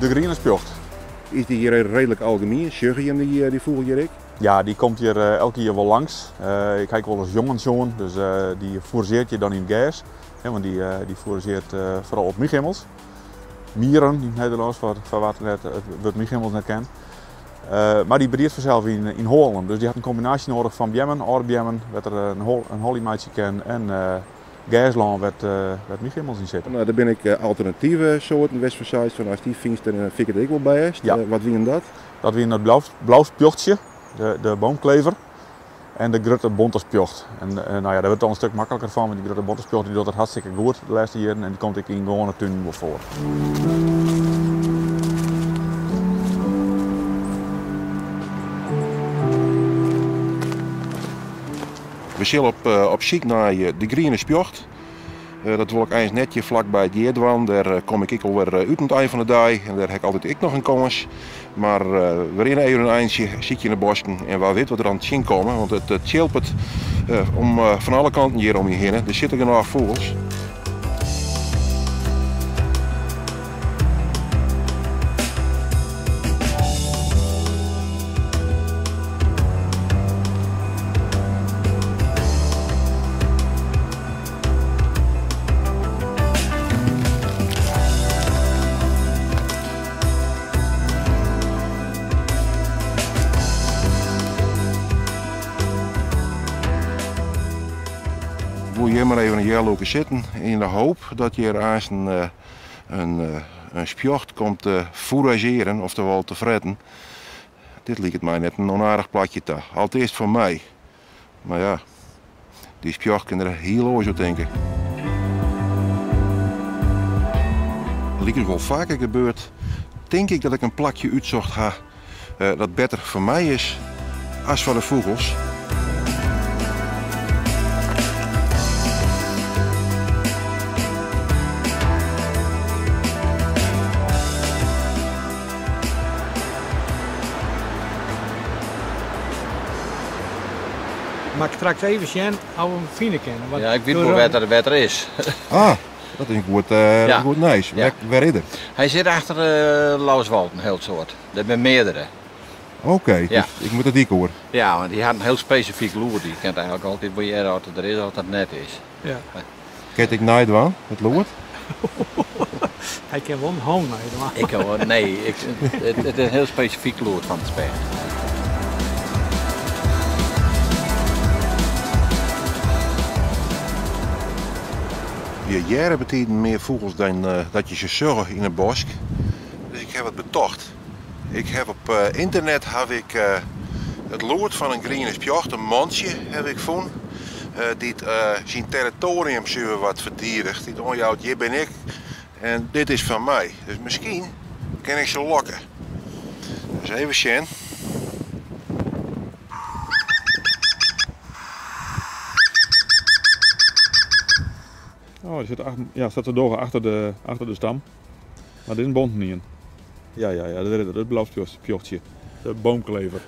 De griene spjocht. Is dy hjir reedlik algemien? Sjogge jim dy fûgel hjir ek? Ja, dy komt hjir elk jier wol langs. Ik ha ek wolris jongen sjoen, dus dy foerageart hjir dan yn it gers. Want dy foerageart foaral op mychimmels. Mieren yn it Nederlânsk, foar wa't net it wurd mychimmels net ken. Mar dy briedt fansels yn hoalen, dus dy hat in kombinaasje noadich fan beammen, âlde beammen, wêr't er in holle yn meitsje kin en gerslân wêr't mychimmels yn sitte. No, der binne ek alternative soarten west fan seist, fan as dy fynst dan fyn ik it ek wol bêst. Ja. Wat wienen dat? Dat wienen it blauspjochtsje, de boomklever, en de grutte bonte spjocht. En dêr wurdt it al in stik makliker fan, want dy grutte bonte spjocht dy docht it hartstikke goed de lêste jierren en dy komt ek yn gewoane tunen wol foar. We sille op syk nei de griene spjocht. Dat wol ik eins net hjir flak by it gea dwaan. Dêr kom ik ek alwer út oan it ein fan de dei en dêr ha ik altyd ek noch in kâns. Mar we rinne even in eintsje, sykje yn de bosken en wa wit wat der dan tsjinkomme, want it tsjilpet om fan alle kanten hjir om je hinne. Der sitte genôch fûgels. Ik woe hjir mar even in healoerke sitten yn de hoop dat hjir aanst in spjocht komt te foeragearen, oftewol te fretten. Dit liket my net in onaardich plakje ta, alteast foar my. Mar ja, dy spjocht kin der hiel oars oer tinke. Lykas wol faker gebeurt, tink ik dat ik in plakje útsocht ha dat better foar my is as foar de fûgels. Mar ik straks even sjen of we him fine kinne. Want Ja, ik wit wol wêr't er is. Ah, dat is Ja. goed nijs. Ja. Wêr is er? Hy sit achter Lauswald in hiel soad. Der binne meardere. Oké, Ja. dus ik moat de dyk oer. Ja, want dy hat in hiel spesifyk lûd. Dy kin eigentlik altyd wol hearre oft er der is of dat net is. Ja. Kin it ek neidwaan, it lûd? Hy kin wol in hoon neidwaan. Ik kan wol, nee, ik, it, it is in hiel spesifyk lûd fan it specht. Je hearre betiden mear fûgels dan dat je se sjogge yn 'e bosk. Dus ik ha wat betocht. Ik ha op ynternet haw ik it lûd fan in griene spjocht, in mantsje, haw ik fûn, dy't syn territoarium suver wat ferdiediget, dy't oanjout, hjir bin ik en dit is fan my. Dus miskien kin ik se lokke. Dus even sjen. Oh, die zit achter, ja, staat te doggen achter de stam. Maar dit is in bonten ien. Ja, ja, ja, dat is het blauwspjochtsje. De boomklever.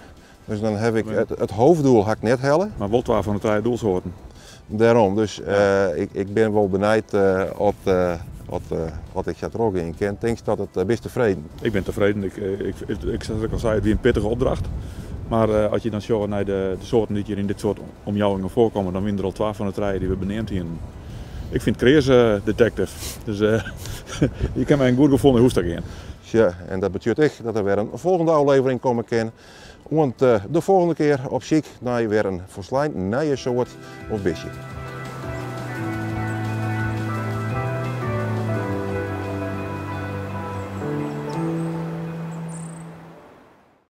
Dus dan heb ik het hoofddoel had ik net helle. Maar wol twa fan de trije doelsoarten. Daarom, dus ik ben wol benijd wat ik sa trochgean kin. Tinkst dat it, bist tefreden? Ik ben tefreden. Sa't ik al sei, it wie in pittige opdracht. Mar as je dan sjogge nei de soarten dy't hjir yn dit soart omjouwingen foarkomme, dan wiene der al twa fan de trije dy't we beneamd hienen. Ik fyn it kreas, detective. Dus je kin mei in goed gefoel nei hûs ta gean. Sja, en dat betsjut ek dat der wer in folgjende ôflevering komme kin. Oant de folgjende kear op syk nei wer in folslein nije soart of bistje.